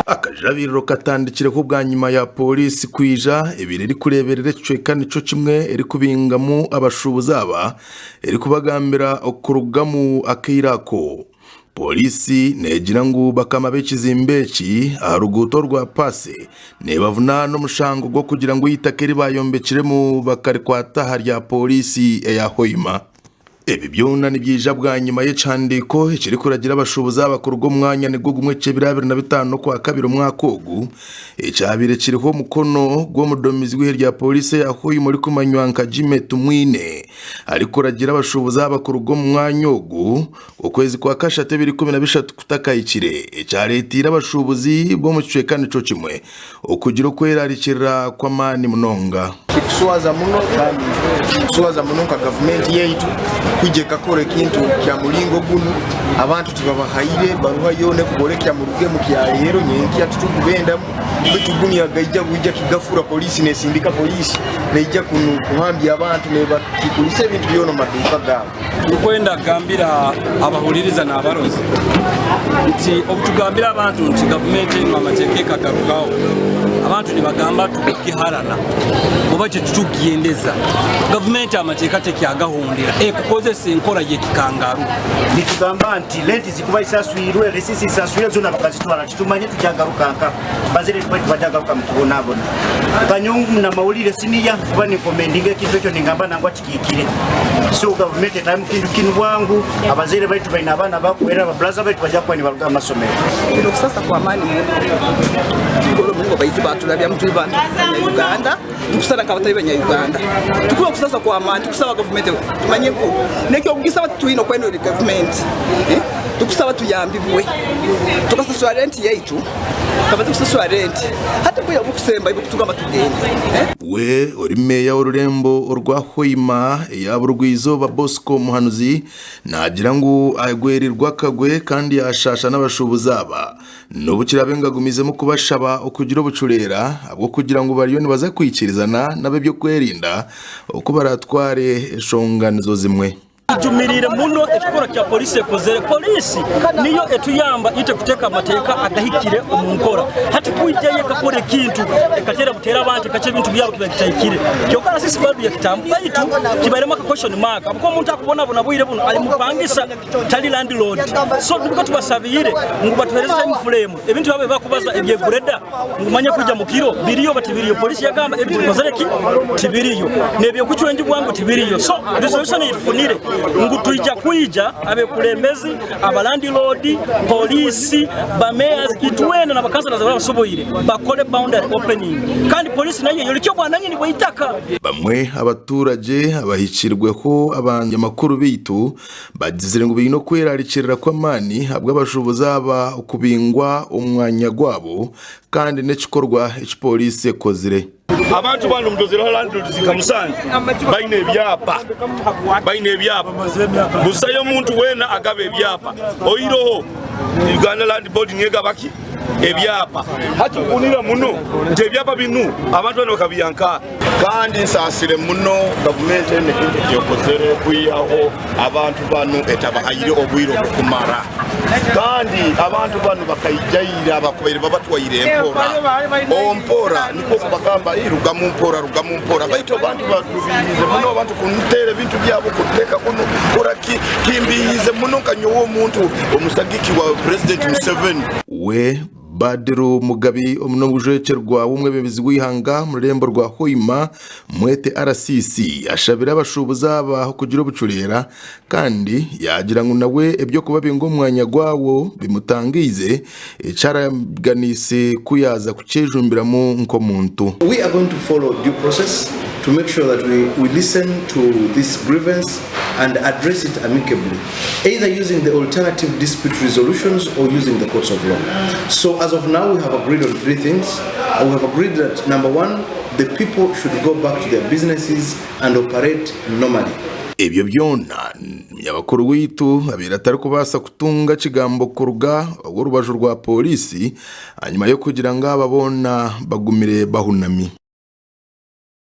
Akajabiriro katandikireho bwanyima ya pooriisi kwija ebaire erikureeberera ekicweka nikyo kimwe erikubingamu abashuubuzi aba erikubagambira okurugamu akaire ako. Pooriisi neegira ngu bakama b'ekizimbe eki aha ruguuto rwa Paase nebavunaana omushango gw'okugira ngu eitaka eri bayombekiremu bakarikwata aha rya pooriisi eya Hoima. Ebi byona nibyija bwanyima y'ekihandiiko ekirikuragira abashuubuzi aba kuruga omu mwanya nigwo gumwe eky'ebiro 25 Okwakabiri omwaka ogu ekyabaire kiriho omukono gw'omuduumizi w'ihe rya pooriisi eya Hoima orikumanywa nka Jimmy Tumwine arikuragira abashuubuzi aba kuruga omu mwanya ogu okwezi kwa kashatu ebiro 13 kutakahikire ekyareeteire abashuubuzi b'omu kicweka nikyo kimwe okugira okwerarikirira kw'amaani munonga. Kikuswaza muno kandi kikuswaza muno nka gavumenti yaitu kwija ekakora ekintu kya muringo gunu. Abantu tibabahaire baruha yoona ekuborekya muruge mu kyaro nyenkya titukubendamu baitu gunu yagaija bwija kigafura polisi nesindika polisi neija kunu kuhambya abantu nebakikulisa ebintu byona omu maduuka gaabo. Turikwenda kugambira abahuririza n'abarozi nti obutugambira abantu nti gavumenti enu amateeka ekagarukaho, abantu nibagamba tukugiharana oba titukugyendeza. Gavumenti amateeka tekyagahondera, ekukozesa enkora y'ekikangaru. Nitugamba nti renti zikuba isaswirwe, risisi isaswirwe zona bakazitwara titumanye tukyagaruka nka bazire tuba tibakyagaruka mukubonabona. Nkanyowe omunamawulire siniya kuba ninkomendinga ekintu ekyo ningamba nangwa Kihikire. So gavumenti etahe mu kintu kinu bwangu. Abazaire baitu baine abaana bakuherera, ababuraza baitu baija kuba nibaruga ha masomero. Twine okusasa kw'amaani muno kurora omulingo baija baturabyamu tuli bantu Banya-Uganda tukusara nk'abatali Banya-Uganda. Tukuba okusasa kw'amaani tukusaba gavumenti tumanye ngu n'eky'okugisaba titwine okwenda gavumenti tukusaba tuyambibwe tukasasura renti yaitu tukamaze kusasura renti hati obwire obukusembayo bukutugamba tugende. We ori meeya w'orurembo orwa Hoima eya burugwa-izooba Bosco Muhanuzi naagira ngu agwerirwe akagwe kandi yaashaasha n'abashuubuzi aba n'obu kiraabe ngu agumizemu kubashaba okugira obucureera ahabw'okugira ngu bariyo nibaza kwikirizana n'ab'eby'okwerinda oku baraatware enshonga nizo zimwe. Tujumiriire muno ekikorwa kya polisi ekozere. Polisi niyo etuyamba itwe kuteeka amateeka agahikire omu nkora. Hati kwijayo ekakora ekintu ekateera buteera abantu ekakya ebintu byabo kiba kitahikire. Kyonka na sisi bado yakitamu baitu kibairemu aka question mark habwokuba omuntu akubonabona bwire bunu ali mupangisa tali landlord. So nibwo tubasabiire ngu batuhereze time frame ebintu byabo ebibakubaza ebyegureda ngu manya kwija mukiro biriyo oba tibiriyo. Polisi yagamba ebi tubikozere ki tibiriyo nebyokucwa enju bwangu tibiriyo. So resolution eyitufunire ngu twija kwija abekulembezi, abalandiloodi, polisi, ba mayors itwena na bakansalas abasoboire bakole boundary opening kandi polisi nayo eyorekye obwananyini bweitaka. Bamwe abaturagye abahikirweho abanyamakuru beitu Bagizire ngu baine okwerarikirira kw'amaani ahabw'abashuubuzi aba okubingwa omu mwanya gwabo kandi n'ekikorwa eki pooriisi ekozire. Abantu banu mudozereho landlords nka musanju baine ebyapa baine ebyapa busayo omuntu wena agaba ebyapa oiroho Uganda Land Board niyo egaba ki ebyapa hati nkunira muno nti ebyapa binu abantu banu bakabiha nkaha. Kandi nsaasire muno gavumenti enu ekintu eki ekozere kwihaho abantu banu etabahaire obwire obukumara. Kandi abantu banu bakaija ira bakubaire babatwaire mpora ompora nikwo kubagamba rugamu mpora rugamu mpora baitu abantu batubiihiize muno abantu kuteera ebintu byabo kuteeka kunu kora ki kimbiihiize muno nka nyowe omuntu omusagiki wa Purezidenti Museveni. We Badru Mugabi omunogujwekyerwa w'omwebembezi w'eihanga omu rurembo rwa Hoima Mwete RCC ashabire abashuubuzi aba okugira obucureera kandi yaagira ngu nawe eby'okubabinga omu mwanya gwabo bimutangaize eki araganiise ku yaaza kukyejumbiramu nk'omuntu. We are going to follow due process to make sure that we, we listen to this grievance and address it amicably. either using the alternative dispute resolutions or using the courts of law. So as of now, we have agreed on three things. We have agreed that number one, the people should go back to their businesses and operate normally. Ebyo byona Munyabakuru waitu abaire atarikubaasa kutunga kigambo kuruga ow'orubaju rwa pooriisi ahanyima y'okugira ngu aba boona bagumire bahunami.